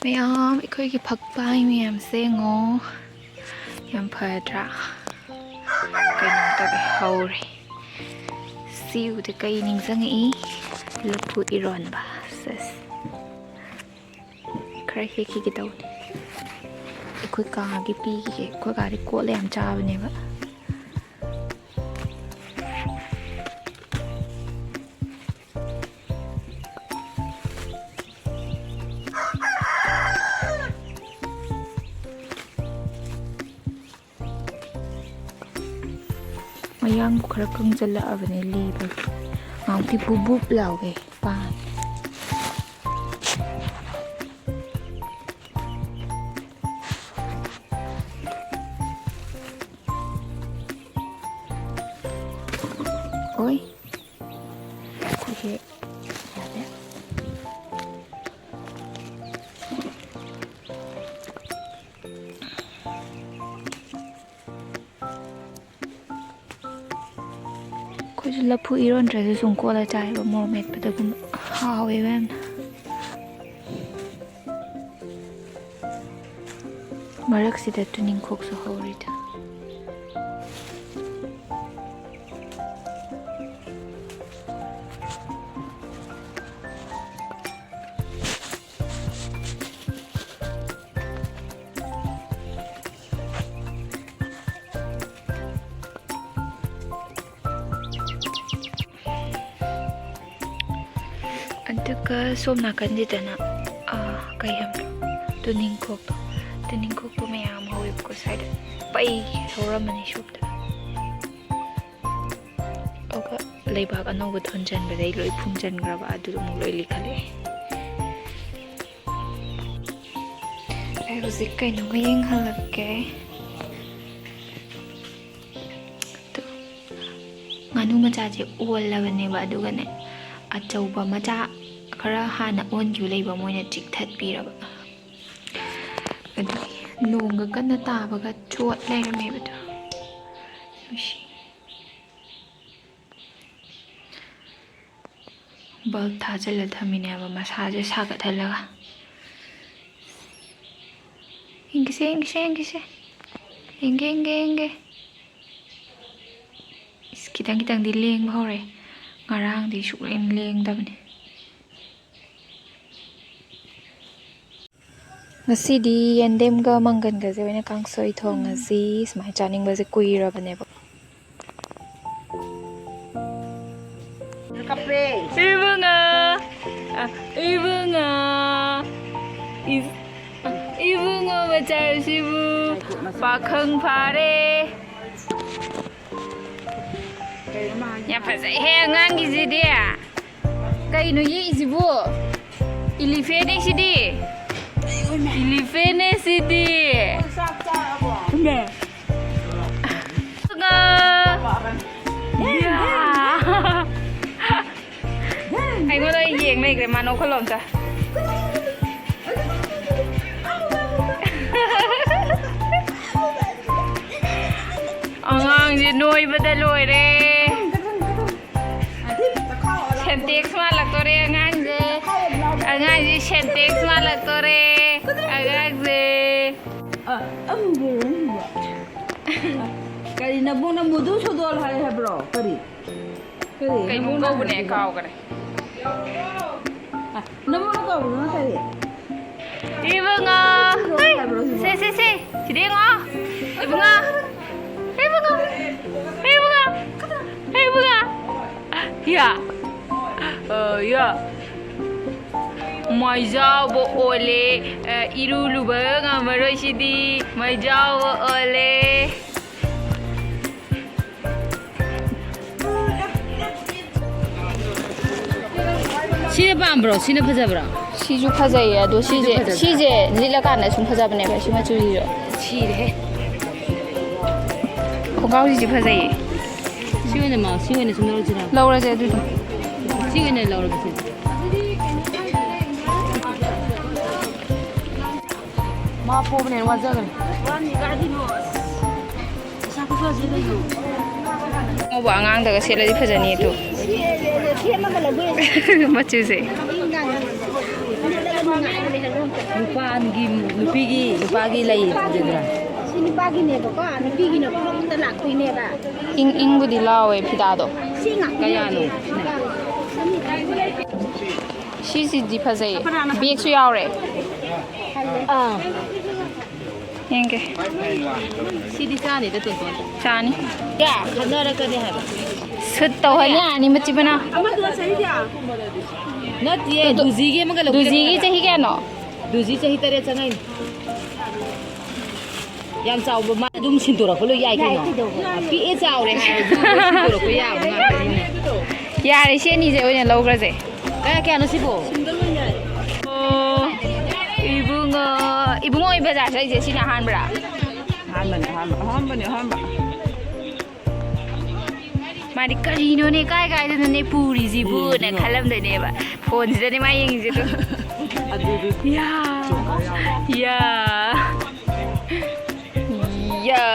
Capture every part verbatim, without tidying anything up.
ꯃꯌꯥꯝ, ꯑꯩꯈꯣꯏꯒꯤ ꯐꯛꯄꯥꯏ ꯃꯌꯥꯝꯁꯦ ꯌꯦꯡꯉꯣ, ꯌꯥꯝ ꯐꯗ꯭ꯔꯥ? ꯀꯩꯅꯣ ꯇꯧꯋꯦ, ꯍꯧꯔꯦ꯫ ꯁꯤ ꯎꯕꯗ ꯀꯩ ꯅꯤꯡꯁꯤꯡꯉꯛꯏ? ꯂꯐꯨ ꯏꯔꯣꯟꯕ꯫ ꯁꯦꯁ꯫ ꯈꯔ ꯍꯦꯛꯈꯤꯒꯦ ꯇꯧꯅꯤ꯫ ꯑꯩꯈꯣꯏ ꯀꯥꯒꯤ ꯄꯤꯈꯤꯒꯦ꯫ ꯑꯩꯈꯣꯏ ꯀꯥꯗꯤ ꯀꯣꯠꯂ ꯌꯥꯝ ꯆꯥꯕꯅꯦꯕ꯫ ꯃꯌꯥꯡꯕꯨ ꯈꯔ ꯀꯪꯁꯤꯜꯂꯛꯑꯕꯅꯦ ꯂꯤꯕꯒꯤ꯫ ꯉꯥꯃꯨꯛꯇꯤ ꯕꯨꯞ ꯕꯨꯞ ꯂꯥꯎꯋꯦ ꯄꯥꯟ꯫ ꯑꯣꯏ꯫ ꯑꯩꯈꯣꯏꯒꯤ ꯌꯥꯗꯦ꯫ ꯑꯩꯈꯣꯏꯁꯨ ꯂꯐꯨ ꯏꯔꯣꯟꯗ꯭ꯔꯁꯨ ꯁꯨꯝ ꯀꯣꯠꯂ ꯆꯥꯏꯕ, ꯃꯣꯔꯣꯛ ꯃꯦꯠꯄꯗꯒꯨꯝꯕ꯫ ꯍꯥꯎꯋꯦꯕ ꯌꯥꯝꯅ꯫ ꯃꯔꯛꯁꯤꯗ ꯇꯨꯅꯤꯡꯈꯣꯛꯁꯨ ꯍꯧꯔꯤꯗ꯫ ꯑꯗꯨꯒ ꯁꯣꯝ ꯅꯥꯀꯟꯁꯤꯗꯅ, ꯑꯥ, ꯀꯩ ꯍꯥꯏꯕꯅꯣ? ꯇꯨꯅꯤꯡꯈꯣꯛꯇꯣ꯫ ꯇꯨꯅꯤꯡꯈꯣꯛꯇꯣ ꯃꯌꯥꯝ ꯍꯧꯋꯦꯕꯀꯣ ꯁ꯭ꯋꯥꯏꯗ꯫ ꯄꯩ ꯍꯧꯔꯝꯃꯅꯤ ꯁꯣꯝꯗ꯫ ꯑꯗꯨꯒ ꯂꯩꯕꯥꯛ ꯑꯅꯧꯕ ꯊꯣꯟꯖꯟꯕꯗꯩ ꯂꯣꯏ ꯐꯨꯝꯖꯟꯈ꯭ꯔꯕ, ꯑꯗꯨꯗꯣ ꯑꯃꯨꯛ ꯂꯣꯏ ꯂꯤꯈꯠꯂꯛꯑꯦ꯫ ꯑꯩ ꯍꯧꯖꯤꯛ ꯀꯩꯅꯣꯝꯃ ꯌꯦꯡꯍꯜꯂꯛꯀꯦ꯫ ꯑꯗꯨ ꯉꯥꯅꯨ ꯃꯆꯥꯁꯦ ꯑꯣꯜꯂꯕꯅꯦꯕ, ꯑꯗꯨꯒꯅꯦ, ꯑꯆꯧꯕ ꯃꯆꯥ ꯈꯔ ꯍꯥꯟꯅ ꯑꯣꯟꯈꯤꯕ ꯂꯩꯕ, ꯃꯣꯏꯅ ꯆꯤꯛꯊꯠꯄꯤꯔꯕ꯫ ꯑꯗꯨꯒꯤ ꯅꯣꯡꯒ ꯀꯟꯅ ꯇꯥꯕꯒ ꯆꯣꯠ ꯂꯩꯔꯝꯃꯦꯕ ꯑꯗꯣ꯫ ꯅꯨꯡꯁꯤ꯫ ꯕꯜꯕ ꯊꯥꯖꯤꯜꯂ ꯊꯝꯃꯤꯅꯦꯕ ꯃꯁꯥꯁꯦ ꯁꯥꯒꯠꯍꯜꯂꯒ꯫ ꯌꯦꯡꯒꯦꯁꯦ, ꯌꯦꯡꯒꯦꯁꯦ, ꯌꯦꯡꯒꯦꯁꯦ꯫ ꯌꯦꯡꯒꯦ, ꯌꯦꯡꯒꯦ, ꯌꯦꯡꯒꯦ꯫ ꯏꯁ, ꯈꯤꯇꯪ ꯈꯤꯇꯪꯗꯤ ꯂꯦꯡꯕ ꯍꯧꯔꯦ꯫ ꯉꯔꯥꯡꯗꯤ ꯁꯨꯛꯂꯦꯡ ꯂꯦꯡꯗꯕꯅꯦ꯫ ꯉꯁꯤꯗꯤ ꯌꯦꯟꯗꯦꯝꯒ ꯃꯪꯒꯟꯒꯁꯦ ꯑꯣꯏꯅ ꯀꯥꯡꯁꯣꯏ ꯊꯣꯡꯉꯁꯤ꯫ ꯁꯨꯃꯥꯏꯅ ꯆꯥꯅꯤꯡꯕꯁꯦ ꯀꯨꯏꯔꯕꯅꯦꯕ꯫ ꯀꯞꯄꯦ꯫ ꯏꯕꯨꯡꯉꯣ! ꯑ, ꯏꯕꯨꯡꯉꯣ! ꯏ-, ꯑ, ꯏꯕꯨꯡꯉꯣ ꯃꯆꯥꯁꯤꯕꯨ ꯄꯥꯈꯪ ꯐꯥꯔꯦ꯫ ꯌꯥꯝ ꯐꯖꯩꯍꯦ ꯑꯉꯥꯡꯒꯤꯁꯤꯗꯤ꯫ ꯀꯩꯅꯣ ꯌꯦꯛꯏꯁꯤꯕꯨ? ꯏꯂꯤꯐꯦꯟꯅꯦ ꯁꯤꯗꯤ꯫ ꯏꯂꯤꯐꯦꯟꯅꯦ ꯁꯤꯗꯤ꯫ ꯏꯃꯥ꯫ ꯑꯩꯉꯣꯟꯗ ꯌꯦꯡ ꯂꯩꯈ꯭ꯔꯦ ꯃꯥ ꯅꯣꯛꯈꯠꯂꯣ ꯑꯝꯇ꯫ ꯑꯉꯥꯡꯁꯦ ꯅꯣꯏꯕꯗ ꯂꯣꯏꯔꯦ꯫ ꯁꯦꯟꯇꯦꯛꯁ ꯃꯥꯜꯂꯛꯇꯣꯔꯦ ꯑꯉꯥꯡꯁꯦ꯫ ꯑꯉꯥꯡꯁꯦ ꯁꯦꯟꯇꯦꯛꯁ ꯃꯥꯜꯂꯛꯇꯣꯔꯦ꯫ ꯑꯉꯥꯡꯁꯦ꯫ ꯑ, ꯑ, ꯀꯔꯤ ꯅꯕꯨꯡꯅ ꯃꯨꯗꯨ ꯁꯣꯗꯣꯜ ꯍꯥꯏ ꯍꯥꯏꯕ꯭ꯔꯣ? ꯀꯔꯤ? ꯀꯔꯤ? ꯀꯩꯅꯣꯝ ꯅꯕꯨꯡꯅ ꯀꯧꯕꯅꯦ, ꯍꯥꯏꯕꯗꯨꯕꯣ? ꯀꯥꯎꯒꯔꯦ꯫ ꯑ, ꯅꯕꯨꯡꯅ ꯀꯧꯕꯗꯨꯅ ꯀꯔꯤ? ꯏꯕꯨꯡꯉꯣ! ꯁꯣꯗꯣꯜ ꯍꯩ! ꯍꯥꯏꯕ꯭ꯔꯣ ꯁꯤꯕꯣ? ꯁꯦ, ꯁꯦ, ꯁꯦ! ꯁꯤꯗ ꯌꯦꯡꯉꯣ! ꯏꯕꯨꯡꯉꯣ! ꯏꯕꯨꯡꯉꯣ! ꯏꯕꯨꯡꯉꯣ! ꯏꯕꯨꯡꯉꯣ! ꯌꯥ! ꯑ, ꯌꯥ! ꯃꯩꯖꯥꯎꯕ ꯑꯣꯜꯂꯦ꯫ ꯑ, ꯏꯔꯨ ꯂꯨꯕ ꯉꯝꯃꯔꯣꯏ ꯁꯤꯗꯤ꯫ ꯃꯩꯖꯥꯎꯕ ꯑꯣꯜꯂꯦ꯫ ꯁꯤꯅ ꯄꯥꯝꯕ꯭ꯔꯣ? ꯁꯤꯅ ꯐꯖꯕ꯭ꯔꯣ? ꯁꯤꯁꯨ ꯐꯖꯩꯌꯦ, ꯑꯗꯣ ꯁꯤꯁꯦ, ꯐꯖꯕ꯭ꯔꯥ? ꯁꯤꯁꯦ ꯂꯤꯠꯂꯀꯥꯟꯗ ꯁꯨꯝ ꯐꯖꯕꯅꯦꯕ, ꯁꯤ ꯃꯆꯨꯁꯤꯁꯨ꯫ ꯁꯤꯔꯦꯍꯦ꯫ ꯈꯣꯡꯒ꯭ꯔꯥꯎꯁꯤꯁꯨ ꯐꯖꯩꯌꯦ꯫ ꯁꯤ ꯑꯣꯏꯅ ꯃꯥ-, ꯁꯤ ꯑꯣꯏꯅ ꯁꯨꯝ ꯂꯧꯔꯁꯤꯔꯥ? ꯂꯧꯔꯁꯦ ꯑꯗꯨꯗꯣ꯫ ꯁꯤ ꯑꯣꯏꯅ ꯂꯧꯔꯒꯦ ꯁꯤꯗꯤ꯫ ꯃꯥ ꯄꯣꯕꯅ ꯍꯦꯟꯅ ꯋꯥꯖꯈ꯭ꯔꯦ꯫ ꯑꯉꯧꯕ ꯑꯉꯥꯡꯗꯒ ꯁꯦꯠꯂꯗꯤ ꯐꯖꯅꯤ ꯑꯗꯨ꯫ ꯃꯆꯨꯁꯦ꯫ ꯅꯨꯄꯥꯒꯤ, ꯅꯨꯄꯤꯒꯤ, ꯅꯨꯄꯥꯒꯤ ꯂꯩ ꯎꯗꯅ꯫ ꯁꯤ ꯅꯨꯄꯥꯒꯤꯅꯦꯕꯀꯣ, ꯅꯨꯄꯤꯒꯤꯅ ꯈꯣꯡꯗ ꯂꯥꯛꯇꯣꯏꯅꯦꯕ꯫ ꯏꯪ ꯏꯪꯕꯨꯗꯤ ꯂꯥꯎꯋꯦ ꯐꯤꯗꯥꯗꯣ꯫ ꯁꯤ ꯉꯥꯛꯇꯅꯦ꯫ ꯀꯌꯥꯅꯣ? ꯁꯤꯁꯤꯗꯤ ꯐꯖꯩ꯫ ꯕꯦꯒꯁꯨ ꯌꯥꯎꯔꯦ꯫ ꯑꯥ꯫ ꯌꯦꯡꯒꯦ꯫ ꯁꯤꯗꯤ ꯆꯥꯅꯤꯗ, ꯇꯣꯟꯇꯣꯟ꯫ ꯆꯥꯅꯤ꯫ ꯌꯥ, ꯈꯟꯅꯔꯛꯀꯅꯤ ꯍꯥꯏꯕ꯫ ꯁꯨꯠ ꯇꯧꯍꯟ ꯌꯥꯅꯤ ꯃꯆꯤꯟ ꯃꯅꯥꯎ꯫ ꯑꯃꯗꯨꯅ ꯆꯍꯤ ꯀꯌꯥ? ꯅꯠꯇꯦ, ꯗꯨ-, ꯗꯨꯖꯤꯒꯤ ꯑꯃꯒ ꯂꯧꯕꯤꯔꯛꯀꯅꯣ ꯗꯨꯖꯤꯒꯤ ꯍꯥꯏꯕ꯫ ꯆꯍꯤ ꯀꯌꯥꯅꯣ? ꯗꯨꯖꯤ ꯆꯍꯤ ꯇꯔꯦꯠ ꯆꯪꯉꯛꯏꯅꯤ꯫ ꯌꯥꯝ ꯆꯥꯎꯕ ꯃꯥ ꯑꯗꯨꯝ ꯁꯤꯟꯗꯣꯔꯛꯄ ꯂꯣꯏ ꯌꯥꯏ ꯀꯩꯅꯣ꯫ ꯌꯥꯏ, ꯀꯩꯗꯧꯕ? ꯄꯤꯛꯑꯦ ꯆꯥꯎꯔꯦ ꯍꯥꯏꯔꯁꯨ ꯂꯣꯏ ꯁꯤꯟꯗꯣꯔꯛꯄ ꯌꯥꯕ ꯉꯥꯛꯇꯅꯤꯅꯦ꯫ ꯌꯥꯔꯦ, ꯁꯤ ꯑꯅꯤꯁꯦ ꯑꯣꯏꯅ ꯂꯧꯈ꯭ꯔꯁꯦ꯫ ꯀꯌꯥ ꯀꯌꯥꯅꯣ ꯁꯤꯕꯣ? ꯑꯣ, ꯏꯕꯨꯡꯉꯣ, ꯏꯕꯨꯡꯉꯣ ꯍꯣꯏ ꯕꯖꯥꯔ ꯆꯠꯂꯤꯁꯦ ꯁꯤꯅ ꯑꯍꯥꯟꯕꯔꯥ? ꯑꯍꯥꯟꯕꯅꯦ, ꯑꯍꯥꯟꯕ, ꯑꯍꯥꯟꯕꯅꯦ, ꯑꯍꯥꯟꯕ꯫ ꯃꯥꯗꯤ ꯀꯔꯤꯅꯣꯅꯦ, ꯀꯥꯏ ꯀꯥꯏꯗꯅꯣꯅꯦ ꯄꯨꯔꯤꯁꯤꯕꯨꯅ ꯌꯦꯡꯉꯤꯅꯣ? ꯈꯜꯂꯝꯗꯣꯏꯅꯦꯕ꯫ ꯐꯣꯟꯁꯤꯗꯅꯦ ꯃꯥ ꯌꯦꯡꯉꯤꯁꯦ ꯑꯗꯨꯝ꯫ ꯑꯗꯨꯗꯤ ꯌꯥ꯫ ꯌꯥ꯫ ꯌꯥ꯫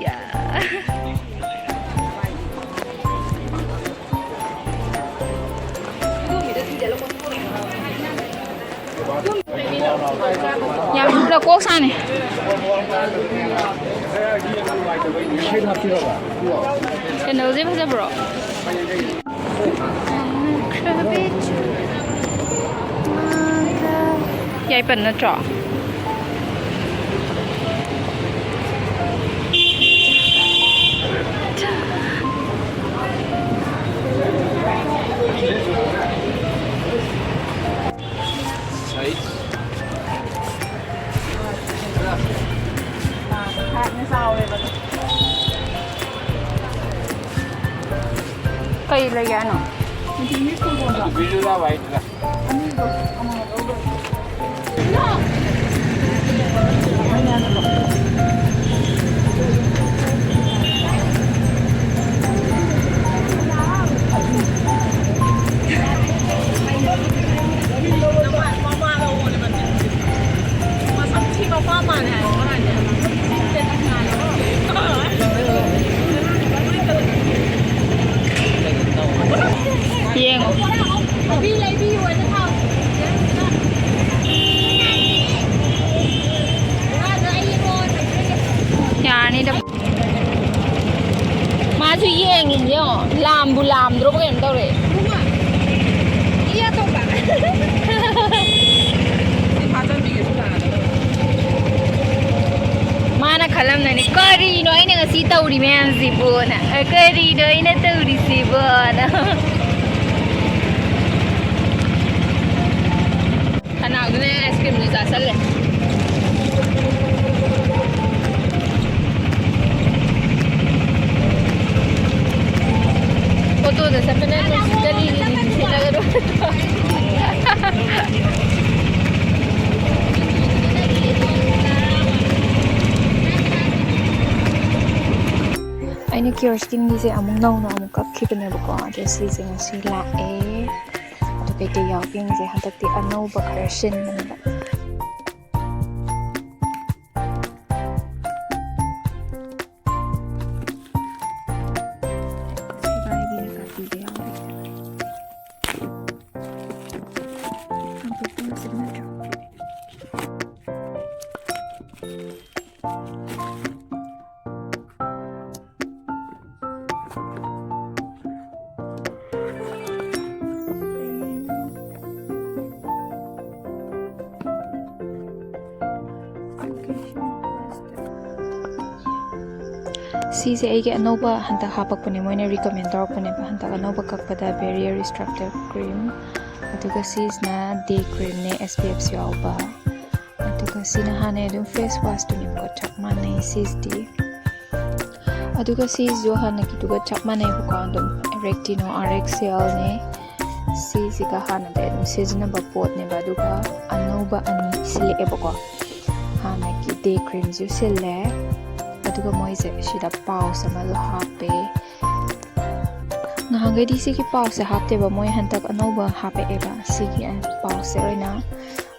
ꯌꯥ꯫ ꯌꯥꯝ ꯂꯨꯅ ꯀꯣꯛ ꯁꯥꯅꯤ꯫ ꯁꯦꯟꯗꯜꯁꯦ ꯐꯖꯕ꯭ꯔꯣ? ꯌꯥꯏꯄꯟ ꯅꯠꯇ꯭ꯔꯣ? ꯀꯩ ꯂꯩꯒꯦ ꯍꯥꯏꯅꯣ? ꯌꯦꯡꯉꯣ꯫ ꯂꯥꯝꯕꯨ ꯂꯥꯝꯗ꯭ꯔꯣꯕ ꯀꯩꯅꯣꯝ ꯇꯧꯔꯦ꯫ ꯃꯥꯅ ꯈꯜꯂꯝꯅꯅꯤ, "ꯀꯔꯤꯅꯣ ꯑꯩꯅ ꯉꯁꯤ ꯇꯧꯔꯤ ꯃꯌꯥꯝꯁꯤꯕꯣꯅ? ꯑ, ꯀꯔꯤꯅꯣ ꯑꯩꯅ ꯇꯧꯔꯤꯁꯤꯕꯣꯅ?" ꯈꯅꯥꯎꯗꯨꯅ ꯑꯥꯏꯁ ꯀ꯭ꯔꯤꯝꯁꯨ ꯆꯥꯁꯜꯂꯦ꯫ ꯑꯣꯇꯣꯗ ꯆꯠꯄꯅ ꯀꯔꯤ ꯁꯤꯠꯂꯒ ꯑꯩꯅ ꯀꯤꯌꯣꯁꯀꯤꯡꯒꯤꯁꯦ ꯑꯃꯨꯛ ꯅꯧꯅ ꯑꯃꯨꯛ ꯀꯛꯈꯤꯕꯅꯦꯕꯀꯣ, ꯑꯗꯣ ꯁꯤꯁꯦ ꯉꯁꯤ ꯂꯥꯛꯑꯦ꯫ ꯑꯗꯣ ꯀꯩꯀꯩ ꯌꯥꯎꯒꯦ ꯌꯦꯡꯁꯦ꯫ ꯍꯟꯗꯛꯇꯤ ꯑꯅꯧꯕ ꯈꯔ ꯁꯤꯟꯕꯅꯦꯕ꯫ ꯁꯤꯒꯥꯏꯒꯤꯅ ꯀꯥꯇꯤꯗ ꯌꯥꯎꯔꯦ꯫ ꯍꯥꯡꯗꯣꯛꯄ ꯉꯝꯁꯤꯕ ꯅꯠꯇ꯭ꯔꯣ? ꯁꯤꯁꯦ ꯑꯩꯒꯤ ꯑꯅꯧꯕ ꯍꯟꯗꯛ ꯍꯥꯞꯄꯛꯄꯅꯦ, ꯃꯣꯏꯅ recommend ꯇꯧꯔꯛꯄꯅꯦꯕ꯫ ꯍꯟꯗꯛ ꯑꯅꯧꯕ ꯀꯛꯄꯗ barrier restrictor cream, ꯑꯗꯨꯒ ꯁꯤꯁꯤꯅ day creamꯅꯦ, S P Fꯁꯨ ꯌꯥꯎꯕ꯫ ꯑꯗꯨꯒ ꯁꯤꯅ ꯍꯥꯟꯅꯩ ꯑꯗꯨꯝ face washꯇꯨꯅꯦꯕꯀꯣ, ꯆꯞ ꯃꯥꯟꯅꯩ ꯁꯤꯁꯤꯗꯤ꯫ ꯑꯗꯨꯒ ꯁꯤꯁꯤꯁꯨ ꯍꯥꯟꯅꯒꯤꯗꯨꯒ ꯆꯞ ꯃꯥꯟꯅꯩꯕꯀꯣ, ꯑꯗꯨꯝ Rectino R X Lꯅꯦ꯫ ꯁꯤꯁꯤꯒ ꯍꯥꯟꯅꯗꯤ ꯑꯗꯨꯝ ꯁꯤꯖꯤꯟꯅꯕ ꯄꯣꯠꯅꯦꯕ, ꯑꯗꯨꯒ ꯑꯅꯧꯕ ꯑꯅꯤ ꯁꯤꯜꯂꯛꯑꯦꯕꯀꯣ꯫ ꯍꯥꯟꯅꯒꯤ day creamꯁꯨ ꯁꯤꯜꯂꯦ, ꯑꯗꯨꯒ ꯃꯣꯏꯁꯦ ꯁꯤꯗ pouch ꯑꯃꯁꯨ ꯍꯥꯞꯄꯦ꯫ ꯅꯍꯥꯟꯈꯩꯗꯤ ꯁꯤꯒꯤ pouchꯁꯦ ꯍꯥꯞꯇꯦꯕ, ꯃꯣꯏ ꯍꯟꯗꯛ ꯑꯅꯧꯕ ꯍꯥꯞꯄꯛꯑꯦꯕ ꯁꯤꯒꯤ pouchꯁꯦ ꯑꯣꯏꯅ꯫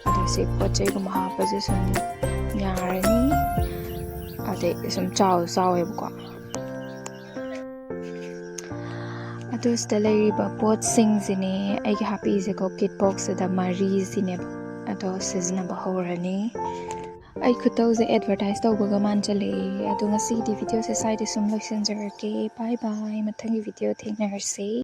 ꯑꯗꯣ ꯁꯤ ꯄꯣꯠ ꯆꯩꯒꯨꯝꯕ ꯍꯥꯞꯄꯁꯨ ꯁꯨꯝ ꯌꯥꯔꯅꯤ꯫ ꯑꯗꯩ ꯁꯨꯝ ꯆꯥꯎꯁꯨ ꯆꯥꯎꯋꯦꯕꯀꯣ꯫ ꯑꯗꯨ ꯁꯤꯗ ꯂꯩꯔꯤꯕ ꯄꯣꯠꯁꯤꯡꯁꯤꯅꯦ ꯑꯩꯒꯤ ꯍꯥꯞꯄꯤꯁꯦꯀꯣ, kit boxꯁꯤꯗ ꯃꯔꯤꯁꯤꯅꯦꯕ꯫ ꯑꯗꯣ ꯁꯤꯖꯤꯟꯅꯕ ꯍꯧꯔꯅꯤ꯫ ꯑꯩ ꯈꯨꯇꯧꯁꯦ ꯑꯦꯗꯚꯔꯇꯥꯏꯁ ꯇꯧꯕꯒ ꯃꯥꯟꯁꯤꯜꯂꯛꯑꯦ꯫ ꯑꯗꯣ ꯉꯁꯤꯒꯤꯗꯤ ꯚꯤꯗꯤꯑꯣꯁꯦ ꯁ꯭ꯋꯥꯏꯗ ꯁꯨꯝ ꯂꯣꯏꯁꯤꯟꯖꯔꯒꯦ꯫ ꯕꯥꯏ ꯕꯥꯏ, ꯃꯊꯪꯒꯤ ꯚꯤꯗꯤꯑꯣ ꯊꯦꯡꯅꯔꯁꯦ꯫